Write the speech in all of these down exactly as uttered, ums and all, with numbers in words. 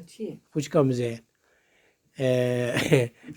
Çi? Xwişka mizeyên. Ee,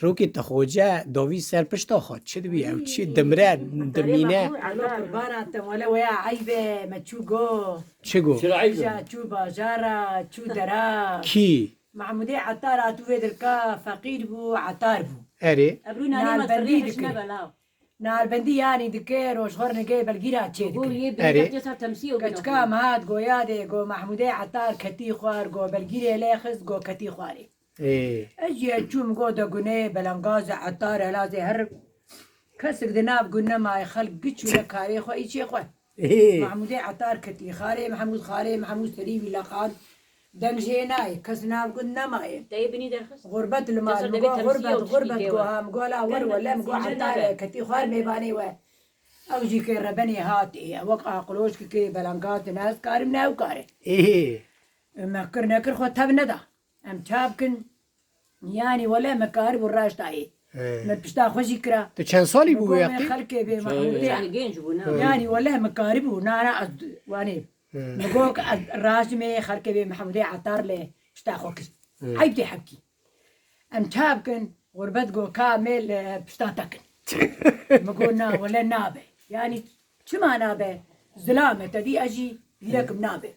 rokê te xoce davî ser pişta xwe. Çi dibî ew? Çi dimre, dimîne? Elo qurbana te, wele weya eybe, me çû go. Çi go? Çira eybe? Çû bajara, çû dera. Kî? Mahmûdê Etar hatû vê dirka, feqîr bû, etar bû. Erê. Ebru nanê ma Nalbendî zerrê hiş dikir. Nebe law. Nalbendî yanî dike, rojxor nigê belgîra çê dike. Erê. Keçika me hat goya dê, go Mahmûdê Etar ketî xwar, go belgîrê lê xist, go ketî xwarê. Ê. Ez jî çûm go de gunê belengazê Etar helazê her kesik di nav gun nemayê, xelk giç û ne karê xwe, îçê xwe. Ê. Mahmûdê Etar ketî xarê, Mahmûd xarê, Mahmûd serî wî leqand. Deng jê nayê, kes nav gun nemayê. Teyê binî derxist. Xurbet li mal, Cesur mi debê go temsîl xurbet, ew tiştî xurbet tê go we. Ha, mi go la wer Ken wele, mi go temsîl Etar nebe. Ketî xwar mêvanê we. Ew jî kê rebenê hatê, wek aqilojkikê belengaz dine, ez karim ne ew kare. Ê. Me kir nekir xwe tev neda. Em ça bikin? Yanî wele me karibû raştayê. He. Me pişta xwe jî kira. Tu çend salî bû wê wextê? Xelkê bê Mahmûdê. Yanî genc bû, ne? He. Yanî wele me karibû, nana ez wanê. He. Me got ez raştî me xelkê bê Mahmûdê Etar lê pişta xwe kir. He. Eyb tê hepkî. Em ça bikin? Xurbet go ka mêl, e, pişta te kin. Min got na, wele nabe. Yanî çima nabe? Zilam e, te dî ez jî hîrekim nabe.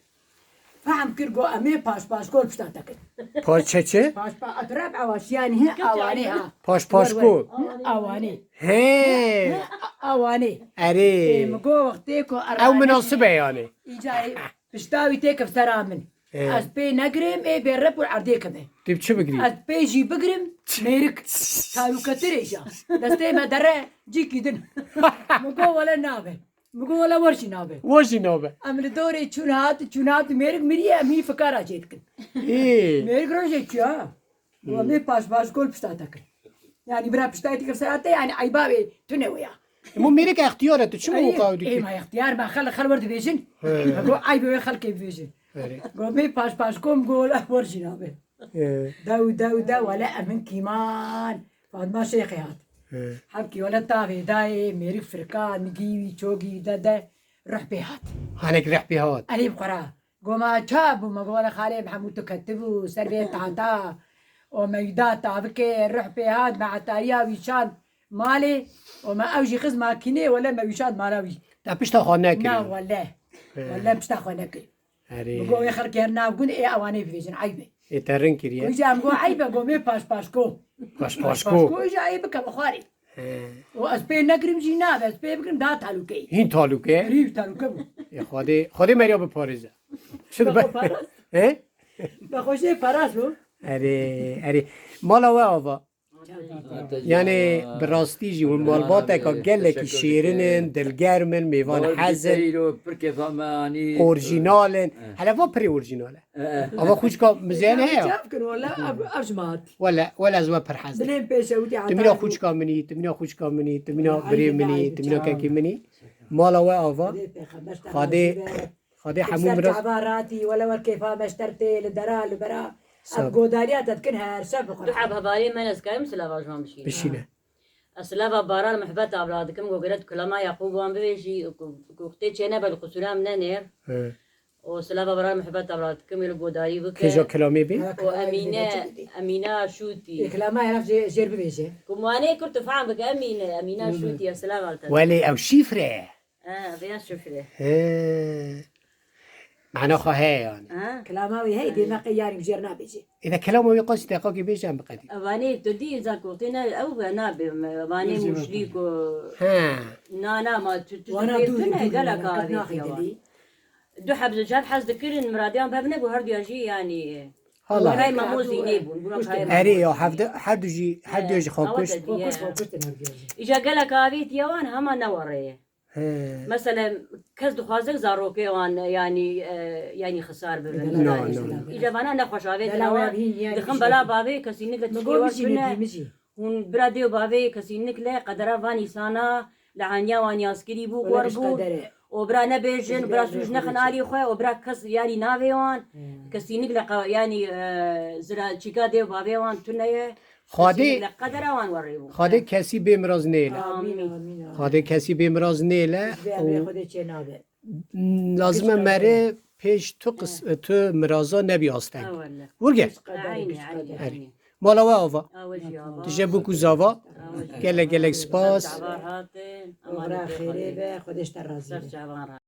Fehm kir go em ê paş paşkol pişta te kin. Paş çeçe? Paş pa-, etrab awaş, yanî he awanê ha. Paş paşkol. Hı, awanê. He. He, a-, awanê. Erê. Ê, min got wextê ku ew minasib e yanî. Îcarê pişta wî têkif sera min. Ê. Ez pê negirim, ê bê rep û erdê keve. Tu bi çi bigirî? Ez pê jî bigirim, mêrik. Tarûketir êja. Destê me dere, cîkî din. Min got wele nabe. Min got wele wer jî nabe. Wer jî nabe. Em li dorê çûn hat, çûn hat mêrik miriye, em hî fikara çê dikin. Ê. Mêrik rojê çû ha. Wa lê paş paş gol pişta te kir. Yanî bira pişta te kir sera te, yanî eyba wê tune wê ya. Emo mêrik extiyar e, tu çima weka dikî? Ê, ma extiyar, ma xel, xel wer dibêjin. He. Go eyb wê xelkê bibêjin. Erê. Go me paş paş kom gol, wer jî nabe. He. Dew, dew, dew, wele emin kîman. Fatma Şêxê hat. He. Hemkî wele tavê dayê, mêrik firka, nigî wî, çogî wî de de, ruh pê hat. Hanek ruh pê hat. Erê bi xwe ra. Goma ça bû, me go wele xalê Mehmûd tu ketibû, ser vê tahta. O me wî da tavikê, ruh pê hat, me etariya wî şand malê. O me ew jî xiz makînê, wele me wî şand mala wî. Te pişta xwe nekirî. Na wele. He. Wele pişta xwe nekir. Erê. Bi go wê xelkê her nav gund ê ewanê bivêjin, eyb e. Ê te rin kiriye. Wî jî em go eyb e, go mê paş paşko. Paş paşko. Paşko, wî jî eyb bike bi xwarê. He. Û ez pê negirim jî nabe, ez pê bigirim daha talûkeyê. Hîn talûke? Erî talûke bû. Ê Xwedê, Xwedê meriya biparêze. Çi dibe? Bexwe paras. He? Bexwe jê paras bû. Erê, erê. Mala we ava. Yanî bi rastî jî hûn malbateka gelekî şêrin in, dilgerm in, mêvan hez in. Orjînal in. Hele va pirê orjînal e. Ava xwişka mizeyane heye? Çav kir, wala, ev, ev ji me hat. Wele, wele ez we pir hez dikim. Dilên pêşewitî. Tu mîna xwişka min î, tu mîna xwişka min î, tu mîna birê min î, tu mîna kekê min î. Mala we ava. Xwedê, Xwedê hemû miras. Ser çava ratî, wele wer kêfa me ji ter tê, li dera, li bera. Ev godariya te dikin her şev bi Qur'an. Du heb hevalê me ne, ez karim silava ji wan bişînim? Bişîne. Ez silava Baran Mehbet Abla dikim, go gere tu kilama Yaqûb wan bibêjî, ku, ku tê çê nebe li qusûra min nenêr. He. Û silava Baran Mehbet Abla dikim, wê li godarî bike. Kêja kilamê bê? Û Emîne, Emîna Şûtî. Ê kilama heref jê, jêr bibêje. Ku wanê kir tu fehm bike, Emîne, Emîna Şûtî, ez silava li te dikim. Welê ew şîfre ye. Ha, vêya şifre. He. Mana xwe heye yani. Ha? Kilama wî heye, dê me qey yarî jêr nabêje. Ê de kilama wî qasî deqakê bêje em biqedî. Vanê tu dî za ku tê ne, ew ve nabe, vanê muşlî ku. He. Na, na, ma tu, tu, wana tu dûr tune dûr gelek wana, avê naxî ya dilî. Du heb ji hev hez dikirin, miradiyan bev nebû, her duya jî yani. Hala. Kay Memo Zînê bûn, bûna kay Memo. Erê ya, hevde, her du jî, her du jî xwe kuşt. Xwe kuşt, xwe kuşt, her duya jî. Îca gelek avê diye wan hema ne warê ye. He. Mesela kes dixwaze zarokê wan, yanî, e, yanî xisar bibin. Na, na, na. Îca vana nexweş avêtin wan. Dixin bela bavê kesî nike tiştê wan tune. Hûn bira dê û bavê kesî nik le qedera van îsana li haniya wan yazkirî bû, wer bû. Û bira nebêjin, bira sûc nexin alî xwe, û bira kes yanî navê wan. Kesî nik le qe-, yanî, e, zira çîka dê û bavê wan tune ye. Xwedê, kesî nik le qedera wan werê bû. Xwedê kesî bê miraz nêle. Amîn. Amîn, amîn, amîn. Xwedê kesî bê miraz nêle. Û Xwedê çê nabe. Lazim e mere pêş tu qis-, tu miraza nebî asteng. Wirge. Mala we ava. Tije bûk û zava. Gelek gelek spas. Oxira xêrê be, Xwedê ji te razî be.